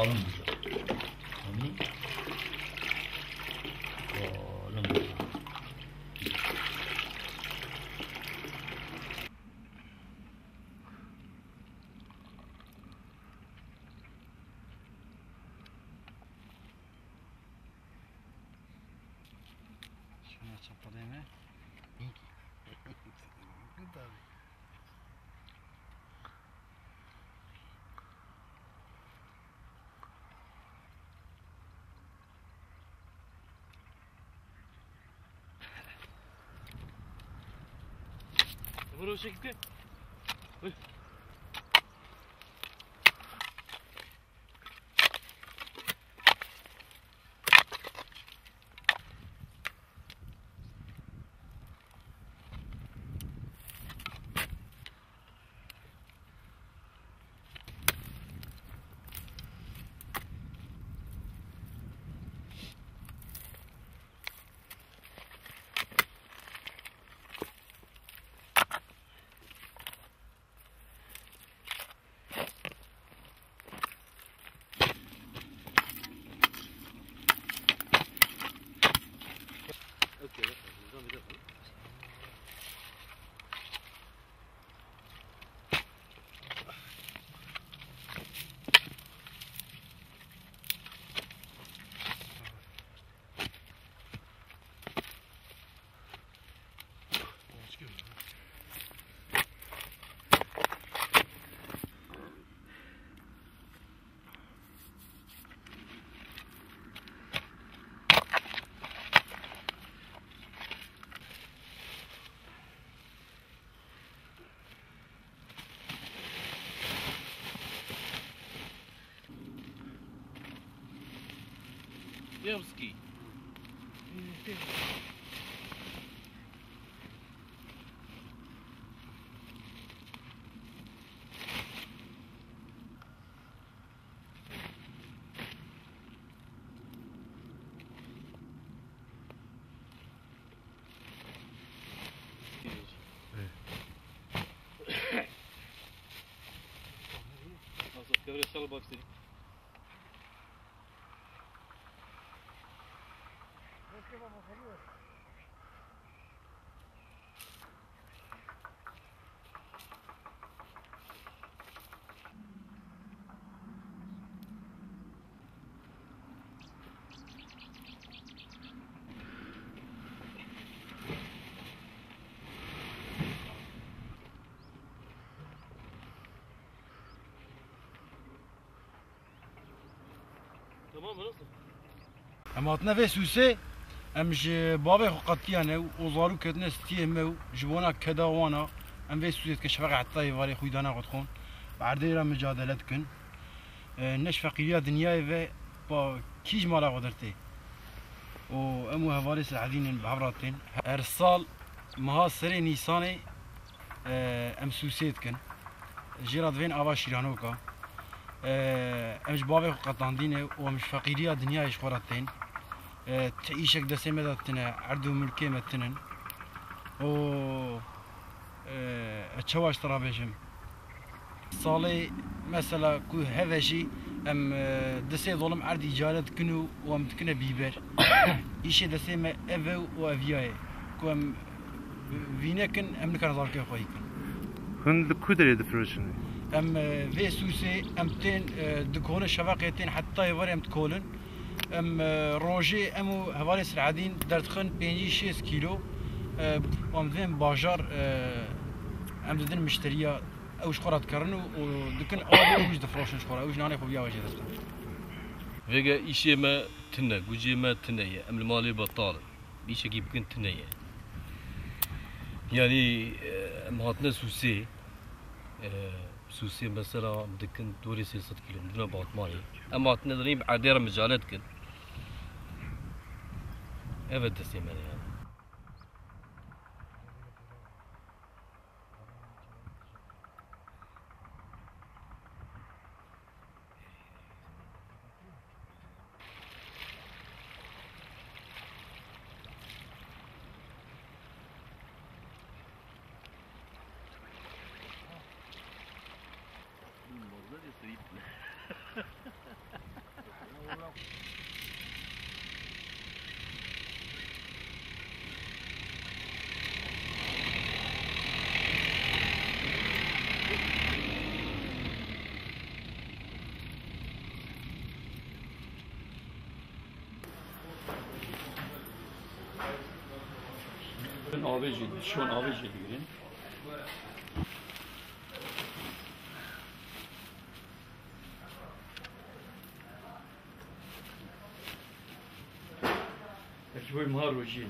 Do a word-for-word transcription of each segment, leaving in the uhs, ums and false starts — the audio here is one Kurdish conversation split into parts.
Anî? Olim. Şuna çapaleme. Tabii. Vur o şekilde. Vur. Yevskî. Tamam mı, nasıl? Em hatine vê sûsê, em ji bavê xwe qetiyane û zarok ketine stiyê me û ji bona keda wan a, em vê sûsê dikin şefeqê heta êvarê xwî dana xwe dixwin. Bi erdê re micadele dikin. E, ne ji feqîriya dinyayê ve pa kî ji mala xwe dertê. Û em û hevalê Selahedîn ên bi hev re tên. Her sal meha serê Nîsanê, e, em sûsê dikin. Jê re divên ava şîranoka. E, em ji bavê xwe qetandîne û em ji feqîriya dinyayê ji xwe re tên. E, ti îşek destê me de tine, erd û milkê me tinin. Û, e, ez çawa ji te re bêjim? Salê mesela ku heve jî em, e, di sê dolim erd îcare dikin û, û em dikine bîber. Îşê destê me ev e û eviya ye. Ku em vînekin, em nikarin zarokê xwe yî kin. Hûn li ku derê difiroşin? Em, e, vê sûsê em tên, e, dikolin şeveqê tên heta êvarê em dikolin. Em, e, rojê em û hevalê Selahedîn derdixin pêncî şêst kîlo, e, em divên bajar, e, em didin mişteriya, ew ji xwe re dikerin û, û dikin av û ew jî difiroşin ji xwe re, ew jî nanê xwe viya we jê dixin. Vêge îşê me tune, gucê me tune ye, em li malê betal in. Îşekî bikin tune ye. Yanî, e, em hatine sûsê, e, sûsê mesela em dikin dorê sê sed kîlo, em dine Batmanê. Em hatine dirîn bi erdê re micale dikin. Ev e destê me yani. Avê jî, şon avê jî digirin. Belkî boy mar rojî.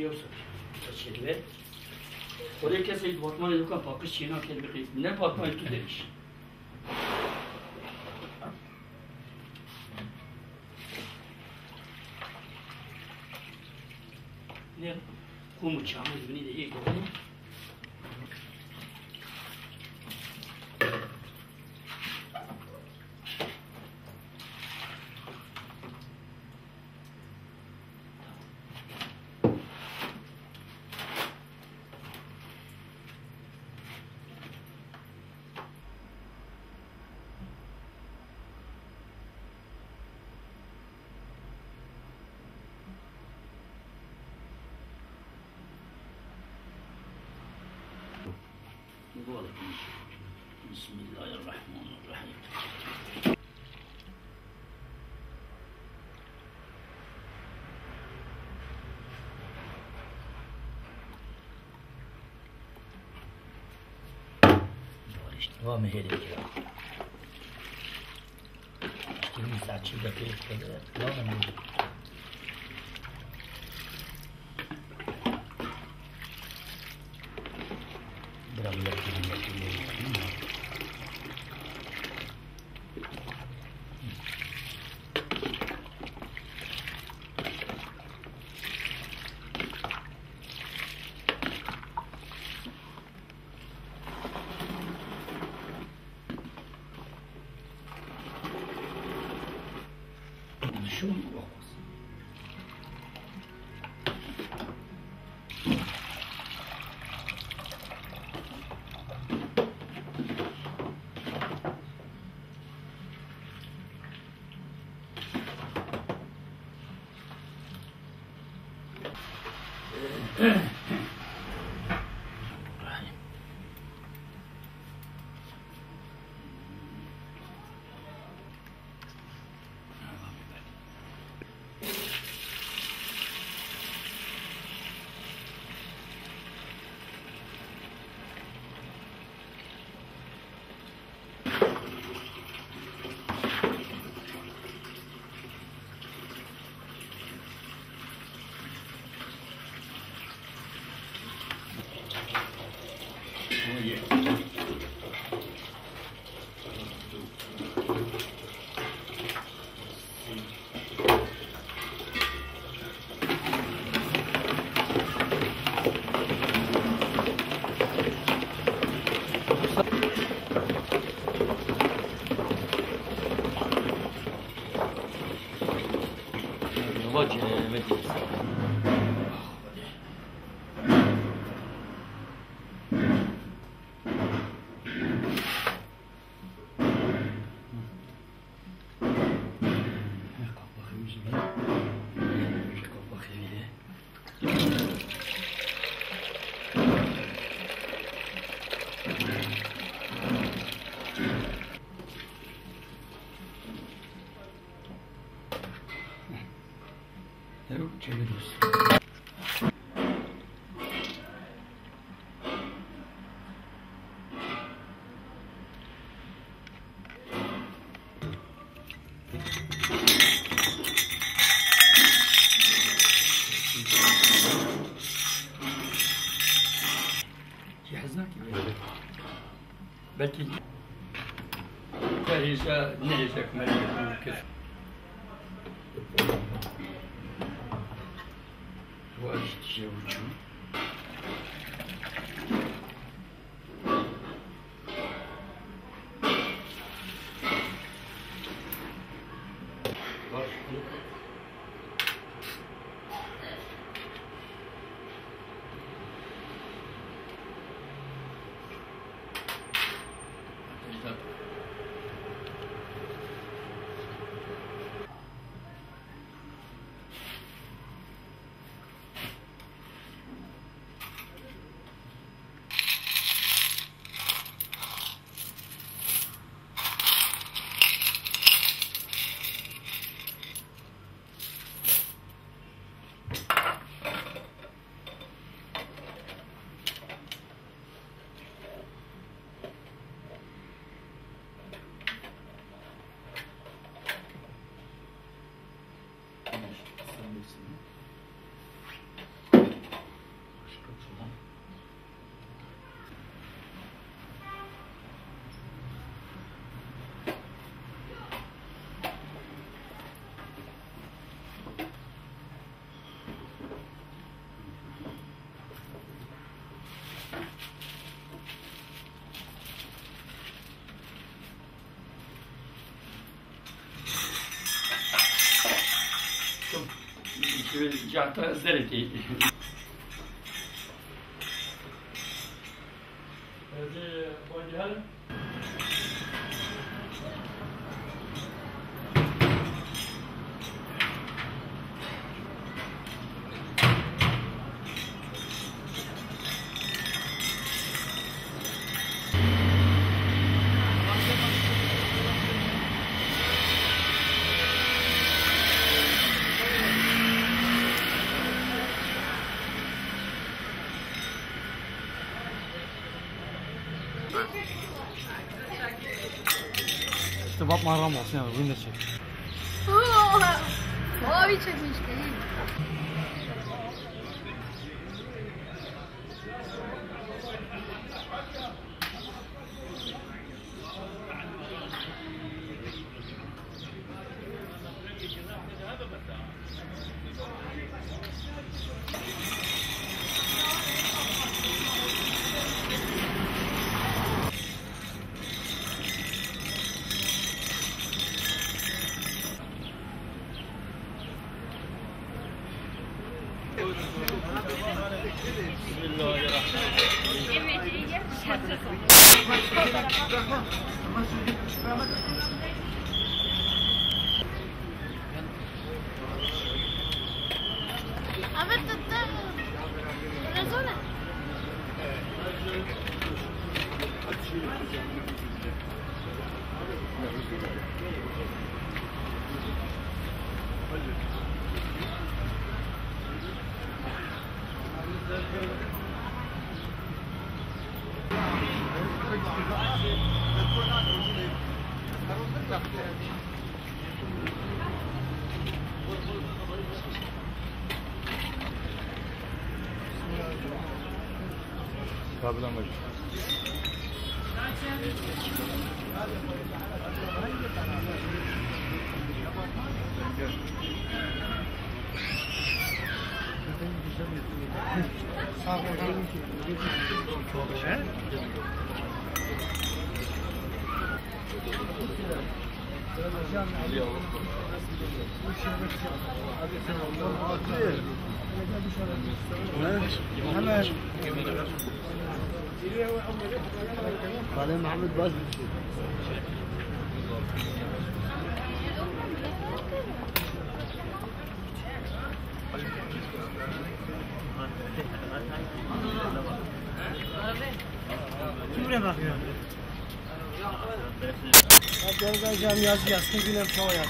Yoksa çekme. Oraya keseydi batmanı yok, pakış çiğne kelime kayıt. Ne batmanı tu demiş. Ne? Kumu çamur dibini de iyi koyun. بسم الله الرحمن الرحيم. Barış, devam edelim. Yirmi saat içinde kırıp kırıp devam edelim. Biraz da kırıp. Ew çevirîst. Cihazlar gibi. Belki hêja, nehêja ku me lê kes. Wa jî tije û çû. Baş. Cihata zeretî. Ezê bagî herim. İşte bak mağaram olsun ya, bunu da çek. Abi çekmiş değil. Abi, tuttu. Biraz sonra. Tabii lan bacım. Hemen. Salih Mehmet Baş. Kim buraya bakıyor? Gel, gel, gel, yaz, yaz. Kim günem çoğu yaz.